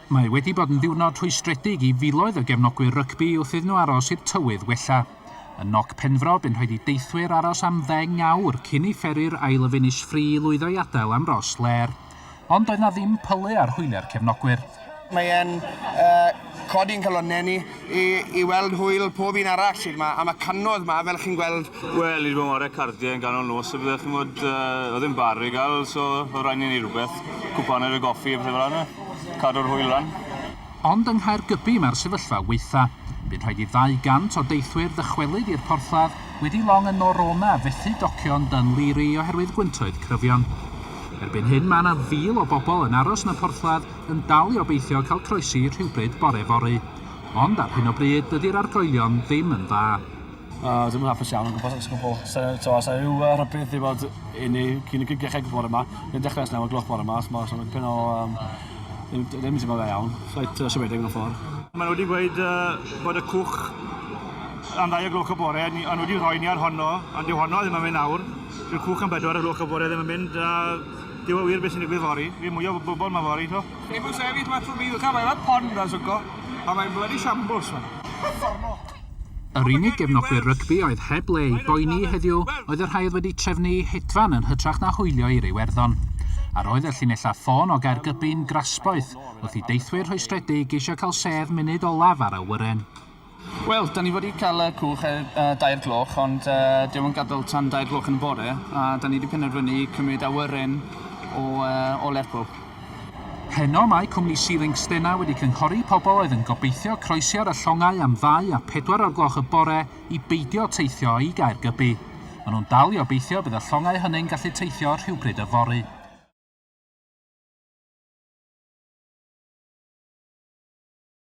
Mae wedi bod yn ddiwrnod rhwystredig i filoedd o gefnogwyr rygbi wrth iddyn nhw aros i'r tywydd wella. Yn Noc Penfro, bu'n rhaid i deithwyr aros am ddeng awr cyn i fferi'r Isle of Innisfree lwyddo i adael am Rosslare. Ond doedd 'na ddim pylu ar hwyliau'r cefnogwyr. Mae e'n uh, codi'n calonnau ni i, i weld hwyl pob un arall sydd 'ma, a mae cannoedd 'ma, fel chi'n gweld. Wel, ni wedi bod yn chwarae cardiau yn ganol nos a bydde, chi'n bod, oedd ddim bar i gael, so oedd rhaid ni wneud rhywbeth, cwpaned o goffi a pethau fel yna, cadw'r hwyl lan. Ond yng Nghaergybi mae'r sefyllfa waetha. Bu'n rhaid i 200 o deithwyr ddychwelyd i'r porthladd wedi long y Norona fethu docio yn Dun Laoghaire oherwydd gwyntoedd cryfion. Erbyn hyn mae yna fil o bobl yn aros yn y porthladd yn dal i obeithio cael croesi rhywbryd bore fory. Ond ar hyn o bryd dydy'r argoelion ddim yn dda. Uh, ddim yn hapus iawn yn gwybod, os gwbl. So, so, os yw rhybudd i fod i ni cyn y dechrau bore yma, ni'n dechrau ers 9 o gloch bore yma, so mae'n dipyn o... Um, ddim, ddim yn teimlo dda iawn. Reit uh, siomedig mewn ffordd. Maen nhw wedi gweud uh, bod y cwch am ddau o gloch y bore, ni, ond wedi rhoi ni ar honno, ond dyw honno ddim yn mynd nawr. Dyw'r cwch am bedwar o gloch y bore ddim yn mynd, a dyw e wir beth sy'n digwydd fory. Fi mwy o bobl ma fory, to. Lle mae'n sefyll ma trwy'r byd, mae'n fel pond a swco, a mae'n bloody shambles ma. Yr unig gefnogwyr rygbi oedd heb le i boeni heddiw oedd y rhai oedd wedi trefnu hedfan yn hytrach na hwylio i'r Iwerddon. A roedd y llinellau ffôn o Gaergybi'n grasboeth wrth i deithwyr rhwystredig geisio cael sedd munud olaf ar awyren. Wel, da ni fod i cael y cwch e, uh, dair gloch, ond uh, dyw yn gadael tan dair gloch yn y bore, a da ni wedi penderfynu cymryd awyren o, uh, o Lerpwl. Heno mae cwmni Sealink Stena wedi cynghori pobl oedd yn gobeithio croesi ar y llongau am ddau a pedwar o'r gloch y bore i beidio teithio i Gaergybi. Maen nhw'n dal i obeithio bydd y llongau hynny'n gallu teithio rhywbryd yfory.